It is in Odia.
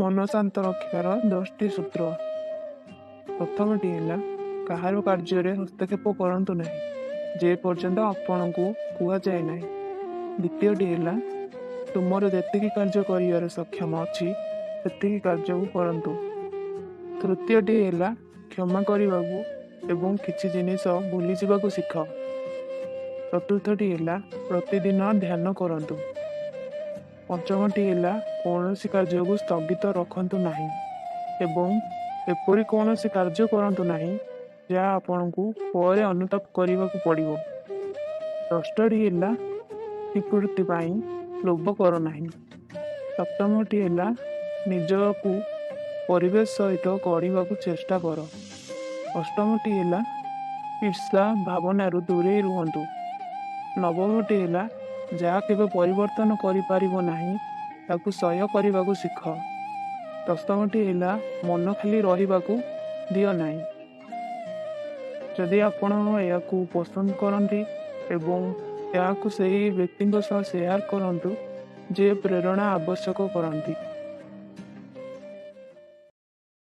ମନ ଶାନ୍ତ ରଖିବାର 10ଟି ସୂତ୍ର। ପ୍ରଥମଟି ହେଲା, କାହାର କାର୍ଯ୍ୟରେ ହସ୍ତକ୍ଷେପ କରନ୍ତୁ ନାହିଁ ଯେ ପର୍ଯ୍ୟନ୍ତ ଆପଣଙ୍କୁ କୁହାଯାଏ ନାହିଁ। ଦ୍ୱିତୀୟଟି ହେଲା, ତୁମର ଯେତିକି କାର୍ଯ୍ୟ କରିବାର ସକ୍ଷମ ଅଛି, ସେତିକି କାର୍ଯ୍ୟକୁ କରନ୍ତୁ। ତୃତୀୟଟି ହେଲା, କ୍ଷମା କରିବାକୁ ଏବଂ କିଛି ଜିନିଷ ଭୁଲିଯିବାକୁ ଶିଖ। ଚତୁର୍ଥଟି ହେଲା, ପ୍ରତିଦିନ ଧ୍ୟାନ କରନ୍ତୁ। ପଞ୍ଚମଟି ହେଲା, କୌଣସି କାର୍ଯ୍ୟକୁ ସ୍ଥଗିତ ରଖନ୍ତୁ ନାହିଁ ଏବଂ ଏପରି କୌଣସି କାର୍ଯ୍ୟ କରନ୍ତୁ ନାହିଁ ଯାହା ଆପଣଙ୍କୁ ପରେ ଅନୁତାପ କରିବାକୁ ପଡ଼ିବ। ଷଷ୍ଠଟି ହେଲା, ସ୍ୱୀକୃତି ପାଇଁ ଲୋଭ କର ନାହିଁ। ସପ୍ତମଟି ହେଲା, ନିଜକୁ ପରିବେଶ ସହିତ ଗଢ଼ିବାକୁ ଚେଷ୍ଟା କର। ଅଷ୍ଟମଟି ହେଲା, ଈର୍ଷା ଭାବନାରୁ ଦୂରେଇ ରୁହନ୍ତୁ। ନବମଟି ହେଲା, ଯାହା କେବେ ପରିବର୍ତ୍ତନ କରିପାରିବ ନାହିଁ, ତାକୁ ସହ୍ୟ କରିବାକୁ ଶିଖ। ଦଶମଟି ହେଲା, ମନ ଖାଲି ରହିବାକୁ ଦିଅ ନାହିଁ। ଯଦି ଆପଣ ଏହାକୁ ପସନ୍ଦ କରନ୍ତି ଏବଂ ଏହାକୁ ସେହି ବ୍ୟକ୍ତିଙ୍କ ସହ ସେୟାର କରନ୍ତୁ, ଯିଏ ପ୍ରେରଣା ଆବଶ୍ୟକ କରନ୍ତି।